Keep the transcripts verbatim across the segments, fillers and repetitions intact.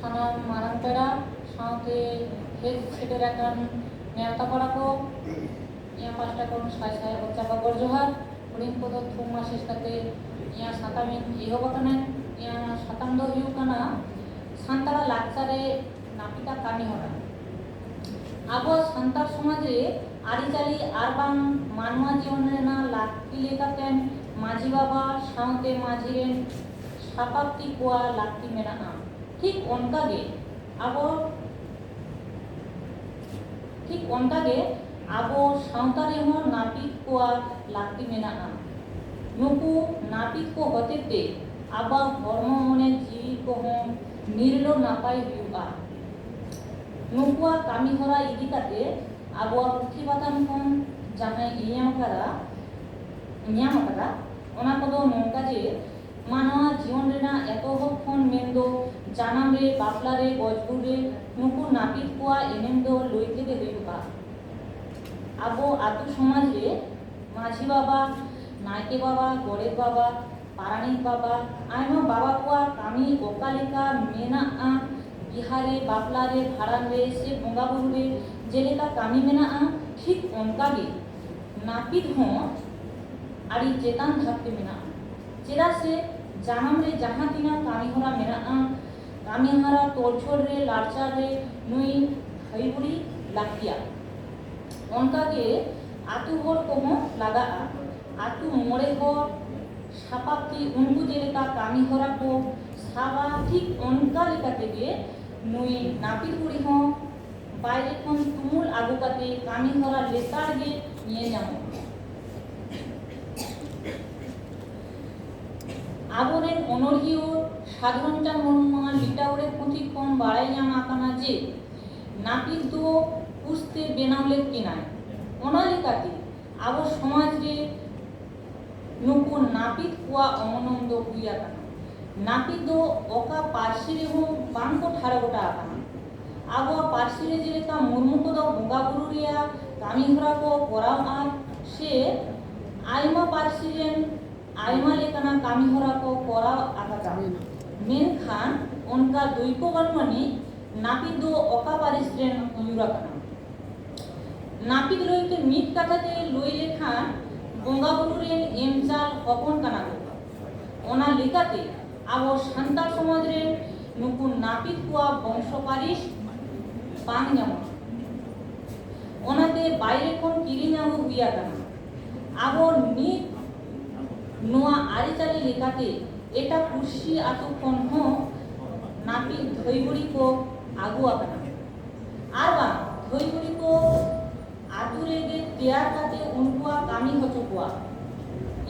ᱥᱟᱱᱟᱢ ᱢᱟᱨᱟᱝ ᱯᱮᱲᱟ ᱥᱟᱶᱛᱮ ᱦᱮᱡ ᱥᱮᱴᱮᱨ ᱟᱠᱟᱱ ᱱᱮᱣᱛᱟ ᱯᱮᱲᱟ ᱠᱚ, ᱤᱧᱟᱹᱜ ᱯᱟᱦᱴᱟ ᱠᱷᱚᱱ ᱥᱟᱭ ᱥᱟᱭ ᱚᱛ ᱪᱟᱯᱟ ᱜᱚᱰ ᱡᱚᱦᱟᱨ᱾ ᱦᱩᱰᱤᱧ ᱠᱚᱫᱚ ᱛᱷᱩᱢ ᱟᱥᱤᱥ ᱠᱟᱛᱮ ᱤᱧᱟᱹᱜ ᱥᱟᱛᱟᱢ ᱤᱧ ᱮᱦᱚᱵ ᱟᱠᱟᱱᱟ᱾ ᱤᱧᱟᱹᱜ ᱥᱟᱛᱟᱢ ᱫᱚ ᱦᱩᱭᱩᱜ ᱠᱟᱱᱟ ᱥᱟᱱᱛᱟᱲᱟᱜ ᱞᱟᱠᱪᱟᱨ ᱨᱮ ᱱᱟᱹᱯᱤᱛᱟᱜ ᱠᱟᱹᱢᱤ ᱦᱚᱨᱟ᱾ ᱟᱵᱚ ᱥᱟᱱᱛᱟᱲ ᱥᱚᱢᱟᱡᱽ ᱨᱮ ᱟᱹᱨᱤᱪᱟᱹᱞᱤ ᱟᱨ ᱵᱟᱝ ᱢᱟᱱᱣᱟ ᱡᱤᱭᱚᱱ ᱨᱮᱱᱟᱜ ᱞᱟᱹᱠᱛᱤ ᱞᱮᱠᱟᱛᱮ ᱢᱟᱹᱡᱷᱤ ᱵᱟᱵᱟ ᱥᱟᱶᱛᱮ ᱢᱟᱹᱡᱷᱤ ᱨᱮᱱ ᱥᱟᱯᱟᱵᱛᱤ ᱠᱚᱣᱟᱜ ᱞᱟᱹᱠᱛᱤ ᱢᱮᱱᱟᱜᱼᱟ᱾ ᱴᱷᱤᱠ ᱚᱱᱠᱟᱜᱮ ᱟᱵᱚ ᱴᱷᱤᱠ ᱚᱱᱠᱟᱜᱮ ᱟᱵᱚ ᱥᱟᱶᱛᱟ ᱨᱮᱦᱚᱸ ᱱᱟᱹᱯᱤᱛ ᱠᱚᱣᱟᱜ ᱞᱟᱹᱠᱛᱤ ᱢᱮᱱᱟᱜᱼᱟ᱾ ᱱᱩᱠᱩ ᱱᱟᱹᱯᱤᱛ ᱠᱚ ᱦᱚᱛᱮᱛᱮ ᱟᱵᱚᱣᱟᱜ ᱦᱚᱲᱢᱚ ᱢᱚᱱᱮ ᱡᱤᱣᱤ ᱠᱚᱦᱚᱸ ᱱᱤᱨᱞᱟᱹ ᱱᱟᱯᱟᱭ ᱦᱩᱭᱩᱜᱼᱟ᱾ ᱱᱩᱠᱩᱣᱟᱜ ᱠᱟᱹᱢᱤ ᱦᱚᱨᱟ ᱤᱫᱤ ᱠᱟᱛᱮ ᱟᱵᱚᱣᱟᱜ ᱯᱩᱛᱷᱤ ᱯᱟᱛᱷᱟᱢ ᱠᱷᱚᱱ ᱡᱟᱦᱟᱸᱭ ᱧᱟᱢ ᱟᱠᱟᱫᱟ ᱧᱟᱢ ᱟᱠᱟᱫᱟ ᱚᱱᱟ ᱠᱚᱫᱚ ᱱᱚᱝᱠᱟ ᱡᱮ, ᱢᱟᱱᱣᱟ ᱡᱤᱭᱚᱱ ᱨᱮᱱᱟᱜ ᱮᱛᱚᱦᱚᱵ ᱠᱷᱚᱱ ᱢᱮᱱᱫᱚ ᱡᱟᱱᱟᱢ ᱨᱮ, ᱵᱟᱯᱞᱟ ᱨᱮ, ᱜᱚᱡ ᱜᱩᱨ ᱨᱮ ᱱᱩᱠᱩ ᱱᱟᱹᱯᱤᱛ ᱠᱚᱣᱟᱜ ᱮᱱᱮᱢ ᱫᱚ ᱞᱟᱹᱭ ᱛᱮᱜᱮ ᱦᱩᱭᱩᱜᱼᱟ᱾ ᱟᱵᱚ ᱟᱹᱛᱩ ᱥᱚᱢᱟᱡᱽ ᱨᱮ ᱢᱟᱹᱡᱷᱤ ᱵᱟᱵᱟ, ᱱᱟᱭᱠᱮ ᱵᱟᱵᱟ, ᱜᱚᱰᱮᱛ ᱵᱟᱵᱟ, ᱯᱟᱨᱟᱱᱤᱠ ᱵᱟᱵᱟ, ᱟᱭᱢᱟ ᱵᱟᱵᱟ ᱠᱚᱣᱟᱜ ᱠᱟᱹᱢᱤ ᱚᱠᱟ ᱞᱮᱠᱟ ᱢᱮᱱᱟᱜᱼᱟ, ᱵᱤᱦᱟ ᱨᱮ, ᱵᱟᱯᱞᱟ ᱨᱮ, ᱵᱷᱟᱸᱰᱟᱱ ᱨᱮ ᱥᱮ ᱵᱚᱸᱜᱟ ᱵᱩᱨᱩ ᱨᱮ ᱡᱮᱞᱮᱠᱟ ᱠᱟᱹᱢᱤ ᱢᱮᱱᱟᱜᱼᱟ, ᱴᱷᱤᱠ ᱚᱱᱠᱟ ᱜᱮ ᱱᱟᱹᱯᱤᱛ ᱦᱚᱸ ᱟᱹᱰᱤ ᱪᱮᱛᱟᱱ ᱫᱷᱟᱯ ᱛᱮ ᱢᱮᱱᱟᱜᱼᱟ᱾ ᱪᱮᱫᱟᱜ ᱥᱮ ᱡᱟᱱᱟᱢ ᱨᱮ ᱡᱟᱦᱟᱸ ᱛᱤᱱᱟᱹᱜ ᱠᱟᱹᱢᱤ ᱦᱚᱨᱟ ᱢᱮᱱᱟᱜᱼᱟ, ᱠᱟᱹᱢᱤ ᱦᱚᱨᱟ ᱛᱚᱞᱪᱷᱚᱲ ᱨᱮ, ᱞᱟᱲᱪᱟᱲ ᱨᱮ ᱱᱩᱭ ᱦᱟᱹᱭ ᱵᱩᱲᱤ ᱞᱟᱹᱠᱛᱤᱭᱟ᱾ ᱚᱱᱠᱟ ᱜᱮ ᱟᱹᱛᱩ ᱦᱚᱲ ᱠᱚᱦᱚᱸ ᱞᱟᱜᱟᱜᱼᱟ᱾ ᱟᱹᱛᱩ ᱢᱚᱬᱮ ᱦᱚᱲ ᱥᱟᱯᱟᱵ ᱛᱤ ᱩᱱᱠᱩ ᱡᱮᱞᱮᱠᱟ ᱠᱟᱹᱢᱤ ᱦᱚᱨᱟ ᱠᱚ ᱥᱟᱵᱟ, ᱴᱷᱤᱠ ᱚᱱᱠᱟ ᱞᱮᱠᱟ ᱛᱮᱜᱮ ᱱᱩᱭ ᱱᱟᱹᱯᱤᱛ ᱠᱩᱲᱤ ᱦᱚᱸ ᱵᱟᱭᱨᱮ ᱠᱷᱚᱱ ᱛᱩᱢᱩᱞ ᱟᱹᱜᱩ ᱠᱟᱛᱮ ᱠᱟᱹᱢᱤ ᱦᱚᱨᱟ ᱞᱮᱛᱟᱲ ᱜᱮ ᱧᱮᱞ ᱧᱟᱢᱚᱜᱼᱟ᱾ ᱟᱵᱚᱨᱮᱱ ᱚᱱᱚᱞᱤᱭᱟᱹ ᱥᱟᱫᱷᱟᱨᱚᱱ ᱪᱟᱸᱫ ᱢᱩᱨᱢᱩᱣᱟᱜ ᱞᱤᱴᱟᱣᱨᱮ ᱯᱩᱛᱷᱤ ᱠᱷᱚᱱ ᱵᱟᱲᱟᱭ ᱧᱟᱢ ᱟᱠᱟᱱᱟ ᱡᱮ ᱱᱟᱹᱯᱤᱛ ᱫᱚ ᱠᱩᱥᱛᱮ ᱵᱮᱱᱟᱣ ᱞᱮᱫ ᱠᱤᱱᱟᱭ᱾ ᱚᱱᱟ ᱞᱮᱠᱟᱛᱮ ᱟᱵᱚ ᱥᱚᱢᱟᱡᱽ ᱨᱮ ᱱᱩᱠᱩ ᱱᱟᱹᱯᱤᱛ ᱠᱚᱣᱟᱜ ᱚᱢᱚᱱᱚᱢ ᱫᱚ ᱦᱩᱭ ᱟᱠᱟᱱᱟ᱾ ᱱᱟᱹᱯᱤᱛ ᱫᱚ ᱚᱠᱟ ᱯᱟᱹᱨᱥᱤ ᱨᱮᱦᱚᱸ ᱵᱟᱝ ᱠᱚ ᱴᱷᱟᱲᱚ ᱜᱚᱴᱟ ᱟᱠᱟᱱᱟ᱾ ᱟᱵᱚᱣᱟᱜ ᱯᱟᱹᱨᱥᱤ ᱨᱮ ᱡᱮᱞᱮᱠᱟ ᱢᱩᱨᱢᱩ ᱠᱚᱫᱚ ᱵᱚᱸᱜᱟ ᱵᱩᱨᱩ ᱨᱮᱭᱟᱜ ᱠᱟᱹᱢᱤ ᱦᱚᱨᱟ ᱠᱚ ᱠᱚᱨᱟᱣᱟ ᱥᱮ ᱟᱭᱢᱟ ᱯᱟᱹᱨᱥᱤ ᱨᱮᱱ ᱟᱭᱢᱟ ᱞᱮᱠᱟᱱᱟᱜ ᱠᱟᱹᱢᱤ ᱦᱚᱨᱟ ᱠᱚ ᱠᱚᱨᱟᱣ ᱟᱠᱟᱫᱟ, ᱢᱮᱱᱠᱷᱟᱱ ᱚᱱᱠᱟ ᱫᱩᱭᱠᱚ ᱵᱟᱹᱱᱩᱜ ᱟᱹᱱᱤᱡ ᱱᱟᱹᱯᱤᱛ ᱫᱚ ᱚᱠᱟ ᱯᱟᱹᱨᱤᱥ ᱨᱮᱱ ᱦᱩᱭᱩᱨ ᱟᱠᱟᱱᱟ? ᱱᱟᱹᱯᱤᱛ ᱞᱟᱹᱭᱛᱮ ᱢᱤᱫ ᱠᱟᱛᱷᱟ ᱛᱮ ᱞᱟᱹᱭ ᱞᱮᱠᱷᱟᱱ ᱵᱚᱸᱜᱟ ᱵᱩᱨᱩ ᱨᱮᱱ ᱮᱢ ᱪᱟᱞ ᱦᱚᱯᱚᱱ ᱠᱟᱱᱟ ᱠᱚ᱾ ᱚᱱᱟ ᱞᱮᱠᱟᱛᱮ ᱟᱵᱚ ᱥᱟᱱᱛᱟᱲ ᱥᱚᱢᱟᱡᱽ ᱨᱮ ᱱᱩᱠᱩ ᱱᱟᱹᱯᱤᱛ ᱠᱚᱣᱟᱜ ᱵᱚᱝᱥᱚ ᱯᱟᱹᱨᱤᱥ ᱵᱟᱝ ᱧᱟᱢᱚᱜᱼᱟ᱾ ᱚᱱᱟᱛᱮ ᱵᱟᱭᱨᱮ ᱠᱷᱚᱱ ᱠᱤᱨᱤᱧ ᱟᱹᱜᱩ ᱦᱩᱭ ᱟᱠᱟᱱᱟ᱾ ᱟᱵᱚ ᱱᱤᱛ ᱱᱚᱣᱟ ᱟᱹᱨᱤᱪᱟᱹᱞᱤ ᱞᱮᱠᱟᱛᱮ ᱮᱴᱟᱜ ᱯᱩᱲᱥᱤ ᱟᱹᱛᱩ ᱠᱷᱚᱱ ᱦᱚᱸ ᱱᱟᱹᱯᱤᱛ ᱫᱷᱟᱹᱭ ᱵᱩᱲᱤ ᱠᱚ ᱟᱹᱜᱩ ᱟᱠᱟᱱᱟ᱾ ᱟᱨ ᱵᱟᱝ ᱫᱷᱟᱹᱭ ᱵᱩᱲᱤ ᱠᱚ ᱟᱹᱛᱩ ᱨᱮᱜᱮ ᱛᱮᱭᱟᱨ ᱠᱟᱛᱮ ᱩᱱᱠᱩᱣᱟᱜ ᱠᱟᱹᱢᱤ ᱦᱚᱪᱚ ᱠᱚᱣᱟ᱾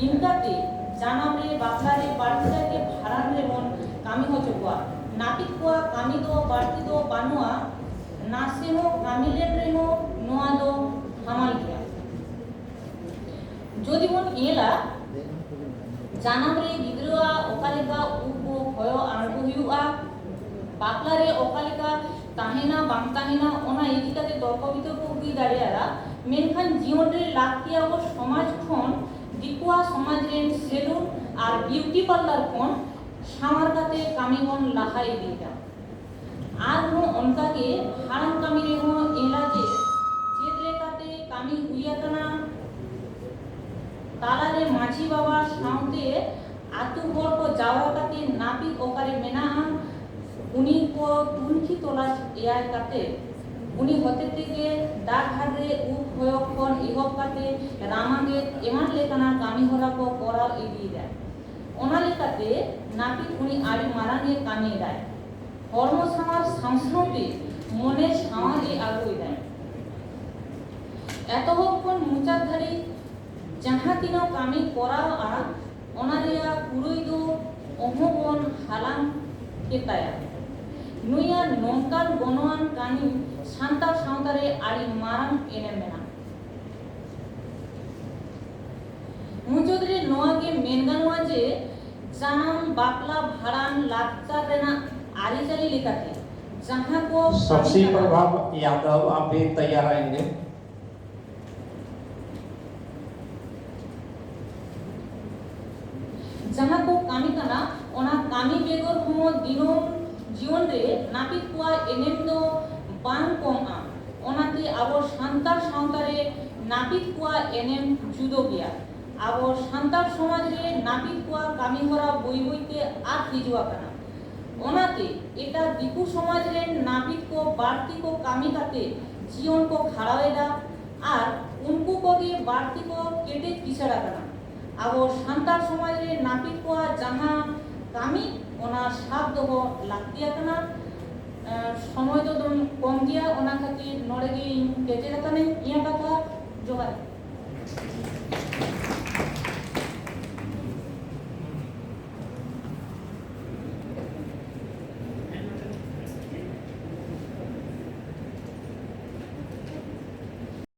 ᱤᱱᱠᱟᱛᱮ ᱡᱟᱱᱟᱢ ᱨᱮ, ᱵᱟᱯᱞᱟ ᱨᱮ, ᱵᱟᱹᱲᱛᱤ ᱠᱟᱭᱛᱮ ᱵᱷᱟᱸᱰᱟᱱ ᱨᱮᱵᱚᱱ ᱠᱟᱹᱢᱤ ᱦᱚᱪᱚ ᱠᱚᱣᱟ᱾ ᱱᱟᱹᱯᱤᱛ ᱠᱚᱣᱟᱜ ᱠᱟᱹᱢᱤ ᱫᱚ ᱵᱟᱹᱲᱛᱤ ᱫᱚ ᱵᱟᱹᱱᱩᱜᱼᱟ᱾ ᱱᱟᱥᱮ ᱦᱚᱸ ᱠᱟᱹᱢᱤ ᱞᱮᱱ ᱨᱮᱦᱚᱸ ᱱᱚᱣᱟ ᱫᱚ ᱦᱟᱢᱟᱞ ᱜᱮᱭᱟ᱾ ᱡᱩᱫᱤ ᱵᱚᱱ ᱧᱮᱞᱟ, ᱡᱟᱱᱟᱢ ᱨᱮ ᱜᱤᱫᱽᱨᱟᱹᱣᱟᱜ ᱚᱠᱟ ᱞᱮᱠᱟ ᱩᱵ ᱠᱚ ᱦᱚᱭᱚ ᱟᱬᱜᱚ ᱦᱩᱭᱩᱜᱼᱟ, ᱵᱟᱯᱞᱟ ᱨᱮ ᱚᱠᱟ ᱞᱮᱠᱟ ᱛᱟᱦᱮᱱᱟ ᱵᱟᱝ ᱛᱟᱦᱮᱱᱟ, ᱚᱱᱟ ᱤᱫᱤ ᱠᱟᱛᱮ ᱛᱚᱨᱠᱚ ᱵᱤᱛᱚᱨᱠᱚ ᱦᱩᱭ ᱫᱟᱲᱮᱭᱟᱜᱼᱟ᱾ ᱢᱮᱱᱠᱷᱟᱱ ᱡᱤᱭᱚᱱ ᱨᱮ ᱞᱟᱹᱠᱛᱤ ᱟᱵᱚ ᱥᱚᱢᱟᱡᱽ ᱠᱷᱚᱱ ᱫᱤᱠᱩᱣᱟᱜ ᱥᱚᱢᱟᱡᱽ ᱨᱮᱱ ᱥᱮᱞᱩᱱ ᱟᱨ ᱵᱤᱭᱩᱴᱤ ᱯᱟᱨᱞᱟᱨ ᱠᱷᱚᱱ ᱥᱟᱶᱟᱨ ᱠᱟᱛᱮ ᱠᱟᱹᱢᱤ ᱵᱚᱱ ᱞᱟᱦᱟ ᱤᱫᱤᱭᱮᱫᱟ᱾ ᱟᱨᱦᱚᱸ ᱚᱱᱠᱟᱜᱮ ᱦᱟᱲᱟᱢ ᱠᱟᱹᱢᱤ ᱨᱮᱦᱚᱸ ᱧᱮᱞᱟ ᱡᱮ ᱪᱮᱫ ᱞᱮᱠᱟᱛᱮ ᱠᱟᱹᱢᱤ ᱦᱩᱭ ᱟᱠᱟᱱᱟ᱾ ᱛᱟᱞᱟᱨᱮ ᱢᱟᱹᱡᱷᱤ ᱵᱟᱵᱟ ᱥᱟᱶᱛᱮ ᱟᱹᱛᱩ ᱦᱚᱲ ᱠᱚ ᱡᱟᱣᱨᱟ ᱠᱟᱛᱮ ᱱᱟᱹᱯᱤᱛ ᱚᱠᱟᱨᱮ ᱢᱮᱱᱟᱜᱼᱟ, ᱩᱱᱤ ᱠᱚ ᱛᱩᱱᱠᱷᱤ ᱛᱚᱞᱟᱥ ᱮᱭᱟᱭ ᱠᱟᱛᱮ ᱩᱱᱤ ᱦᱚᱛᱮ ᱛᱮᱜᱮ ᱫᱟᱜ ᱜᱷᱟᱴ ᱨᱮ ᱩᱵ ᱦᱚᱭᱚ ᱠᱷᱚᱱ ᱮᱦᱚᱵ ᱠᱟᱛᱮ ᱨᱟᱢᱟᱜᱮᱫ ᱮᱢᱟᱱ ᱞᱮᱠᱟᱱᱟᱜ ᱠᱟᱹᱢᱤ ᱦᱚᱨᱟ ᱠᱚ ᱠᱚᱨᱟᱣ ᱤᱫᱤᱭᱮᱫᱟᱭ᱾ ᱚᱱᱟ ᱞᱮᱠᱟᱛᱮ ᱱᱟᱹᱯᱤᱛ ᱩᱱᱤ ᱟᱹᱰᱤ ᱢᱟᱨᱟᱝ ᱮ ᱠᱟᱹᱢᱤᱭᱮᱫᱟᱭ᱾ ᱦᱚᱲᱢᱚ ᱥᱟᱶᱟᱨ ᱥᱟᱶ ᱥᱟᱶᱛᱮ ᱢᱚᱱᱮ ᱥᱟᱶᱟᱨ ᱮ ᱟᱹᱜᱩᱭᱮᱫᱟᱭ᱾ ᱮᱛᱚᱦᱚᱵ ᱠᱷᱚᱱ ᱢᱩᱪᱟᱹᱫ ᱫᱷᱟᱹᱨᱤᱡ ᱡᱟᱦᱟᱸ ᱛᱤᱱᱟᱹᱜ ᱠᱟᱹᱢᱤ ᱠᱚᱨᱟᱣᱟ, ᱚᱱᱟ ᱨᱮᱭᱟᱜ ᱠᱩᱲᱟᱹᱭ ᱫᱚ ᱚᱦᱚᱸ ᱵᱚᱱ ᱦᱟᱞᱟᱝ ᱠᱮᱛᱟᱭᱟ᱾ ᱱᱩᱭᱟᱜ ᱱᱚᱝᱠᱟᱱ ᱜᱚᱱᱚᱝᱟᱱ ᱠᱟᱹᱢᱤ ᱥᱟᱱᱛᱟᱲ ᱥᱟᱶᱛᱟ ᱨᱮ ᱟᱹᱰᱤ ᱢᱟᱨᱟᱝ ᱮᱱᱮᱢ ᱢᱮᱱᱟᱜᱼᱟ᱾ ᱢᱩᱪᱟᱹᱫ ᱨᱮ ᱱᱚᱣᱟ ᱜᱮ ᱢᱮᱱ ᱜᱟᱱᱚᱜᱼᱟ ᱡᱮ ᱡᱟᱱᱟᱢ, ᱵᱟᱯᱞᱟ, ᱵᱷᱟᱸᱰᱟᱱ ᱞᱟᱠᱪᱟᱨ ᱨᱮᱱᱟᱜ ᱟᱹᱨᱤᱪᱟᱹᱞᱤ ᱞᱮᱠᱟᱛᱮ ᱡᱟᱦᱟᱸ ᱠᱚ ᱥᱟᱠᱥᱤ ᱠᱟᱹᱢᱤ ᱠᱟᱱᱟ, ᱯᱨᱚᱵᱷᱟᱵ ᱭᱟᱫᱚᱵ, ᱟᱯᱮ ᱛᱟᱭᱟᱨ ᱟᱭᱮᱸᱜᱮ᱾ ᱡᱟᱦᱟᱸ ᱠᱚ ᱠᱟᱹᱢᱤ ᱠᱟᱱᱟ, ᱚᱱᱟ ᱠᱟᱹᱢᱤ ᱵᱮᱜᱚᱨ ᱦᱚᱸ ᱫᱤᱱᱟᱹᱢ ᱡᱤᱭᱚᱱ ᱨᱮ ᱱᱟᱯᱤᱛ ᱠᱚᱣᱟᱜ ᱮᱱᱮᱢ ᱫᱚ ᱵᱟᱝ ᱠᱚᱢᱼᱟ᱾ ᱚᱱᱟᱛᱮ ᱟᱵᱚ ᱥᱟᱱᱛᱟᱲ ᱥᱟᱶᱛᱟ ᱨᱮ ᱱᱟᱯᱤᱛ ᱠᱚᱣᱟᱜ ᱮᱱᱮᱢ ᱡᱩᱫᱟᱹ ᱜᱮᱭᱟ᱾ ᱟᱵᱚ ᱥᱟᱱᱛᱟᱲ ᱥᱚᱢᱟᱡᱽ ᱨᱮ ᱱᱟᱯᱤᱛ ᱠᱚᱣᱟᱜ ᱠᱟᱹᱢᱤ ᱦᱚᱨᱟ ᱵᱟᱹᱭ ᱵᱟᱹᱭ ᱛᱮ ᱟᱫ ᱦᱤᱡᱩᱜ ᱠᱟᱱᱟ᱾ ᱚᱱᱟᱛᱮ ᱮᱴᱟᱜ ᱫᱤᱠᱩ ᱥᱚᱢᱟᱡᱽ ᱨᱮᱱ ᱱᱟᱯᱤᱛ ᱠᱚ ᱵᱟᱹᱲᱛᱤ ᱠᱚ ᱠᱟᱹᱢᱤ ᱠᱟᱛᱮ ᱡᱤᱭᱚᱱ ᱠᱚ ᱠᱷᱟᱸᱰᱟᱣ ᱮᱫᱟ ᱟᱨ ᱩᱱᱠᱩ ᱠᱚᱜᱮ ᱵᱟᱹᱲᱛᱤ ᱠᱚ ᱠᱮᱴᱮᱡ ᱠᱤᱥᱟᱹᱬ ᱟᱠᱟᱱᱟ᱾ ᱟᱵᱚ ᱥᱟᱱᱛᱟᱲ ᱥᱚᱢᱟᱡᱽ ᱨᱮ ᱱᱟᱯᱤᱛ ᱠᱚᱣᱟᱜ ᱡᱟᱦᱟᱸ ᱠᱟᱹᱢᱤ, ᱚᱱᱟ ᱥᱟᱵ ᱫᱚᱦᱚ ᱞᱟᱹᱠᱛᱤ ᱟᱠᱟᱱᱟ᱾ ᱮᱸ, ᱥᱚᱢᱚᱭ ᱫᱚ ᱫᱚᱢᱮ ᱠᱚᱢ ᱜᱮᱭᱟ, ᱚᱱᱟ ᱠᱷᱟᱹᱛᱤᱨ ᱱᱚᱰᱮ ᱜᱮ ᱤᱧ ᱠᱮᱪᱮᱫ ᱟᱠᱟᱱᱟᱹᱧ ᱤᱧᱟᱹᱜ ᱠᱟᱛᱷᱟ᱾ ᱡᱚᱦᱟᱨ᱾